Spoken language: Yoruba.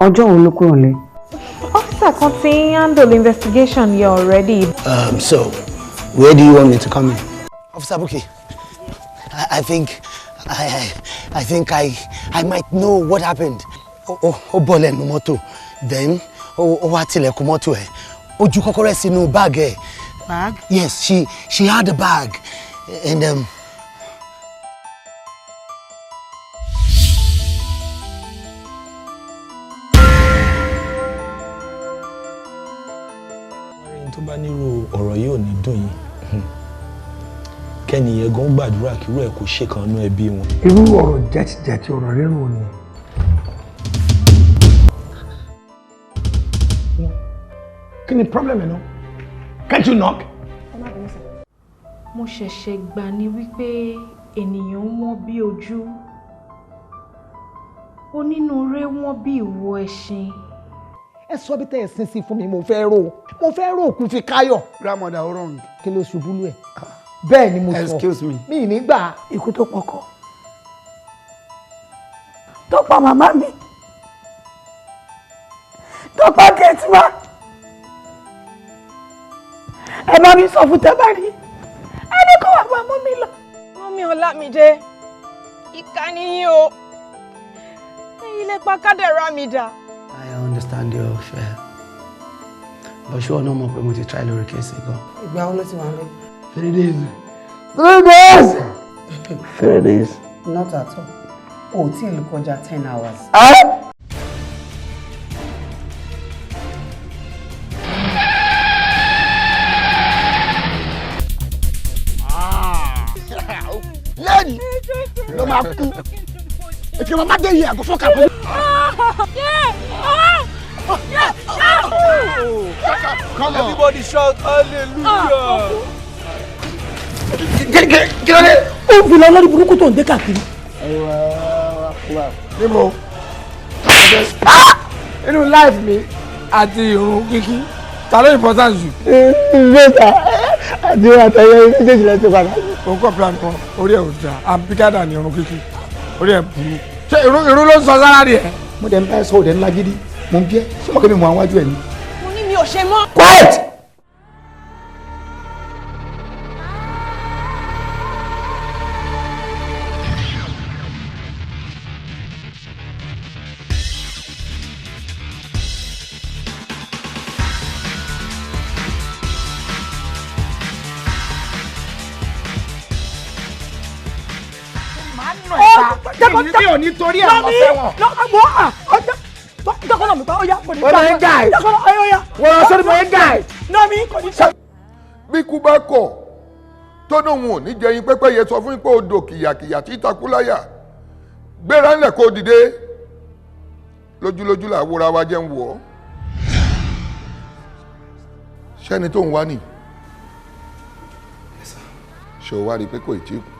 Ọjọ́ wo ló kúrò lé? Officer kan ti ń handle investigation here already. So, where do you want me to come in? Officer Buki, I think I might know what happened. Ó bọ́lẹ̀ nínú mọ́tò, then ó wá tilẹ̀kùn mọ́tò ẹ̀, ó ju kọ́kọ́rọ́ sínú bag ẹ̀. Bag? Yes, she had a bag, and Tó bá nírú ọ̀rọ̀ yìí ò ní dùn yín, kẹ́niyẹn gan gbàdúrà kírú ẹ̀ kò ṣèkan nú ẹbí wọn. Irú ọ̀rọ̀ jẹ́tìjẹ́tì ọ̀rọ̀ rírùn ni. Kí ni problem ẹ̀ náà? Can't you knock? Mo ṣẹ̀ṣẹ̀ gbà ní wípé ènìyàn wọ́n bí ojú, onínúure wọ́n bí ìwo ẹṣin. Ẹ sọ bí tẹ́ ẹ sin sí fún mi, mo fẹ́ rò òkú fi káyọ̀. Grandmother ó wrong. Kí ló ṣubú lù ẹ? Bẹ́ẹ̀ ni mo sọ. Excuse me. Mi ì ní gbà. Ikú tó pọkọ tó pa màmá mi tó pa kẹtìmá, ẹ bá mi sọ fún tẹ́bàrí ẹni kó wà bá mú mi lọ. Mọ́mí Ọlámídé, ìkà ni yín o, ẹ̀yin lè pa kádàrá mi dà. I understand your fear, but ṣé ọ̀nà mọ̀ pé mo ti try lórí case gan. Ìgbà wo ló ti wà lé? 3 days. 3 days. 3 days. Not at all. O ò tí ì lò kọjá 10 hours. Lẹ́yìn ló máa kú. Ètò màmá dé yìí àgọ́ fọ́kà fún. Come on. Everybody shout hallelujah. Kí ló dé? Ó fi lọ lórí burúkú tó ń dé káàkiri. Níbo? Inú life mi àti irun kíkí, ta ló important jù? Bẹ́ẹ̀ta àti àtẹ̀yẹ méjèèjì lẹ́sẹ̀ padà. Òun kọ́ plan kan, orí ẹ̀ ò dáa, àbíkádà ni irun kíkí, orí ẹ̀ burú. Ṣé irun ló ń sọ sálárì ẹ̀? Mo dẹ̀ ń bá ẹ sọ òde ńlá gidi, mo ń bí ẹ, ṣé mo kẹ́ mi mọ àwọn wájú ẹ ni? Mo ní mi ò ṣe mọ́. Quiet! Mi ò ní torí ẹ̀ lọ sẹ́wọ̀n. Jọ́kọ́nà mi pa ó yá kò ní Wọ́n máa ń guide. Jọ́kọ́nà ó yá. Wọ́n lọ sórí mọ̀ ń guide. Náà mi kò ní sọ. Bí kú bá kọ̀ tó náà wọn ò ní jẹyin pẹ́pẹ́yẹ sọ fún pé odò kìyàkìyà tí takú láyà gbéra ńlẹ̀ kó dìde lójúlójú làwòrán wa jẹ́ ń wọ̀ ọ́ ṣẹ́ni tó ń wá nì ṣé o wá rí i pé kò tí ì kú.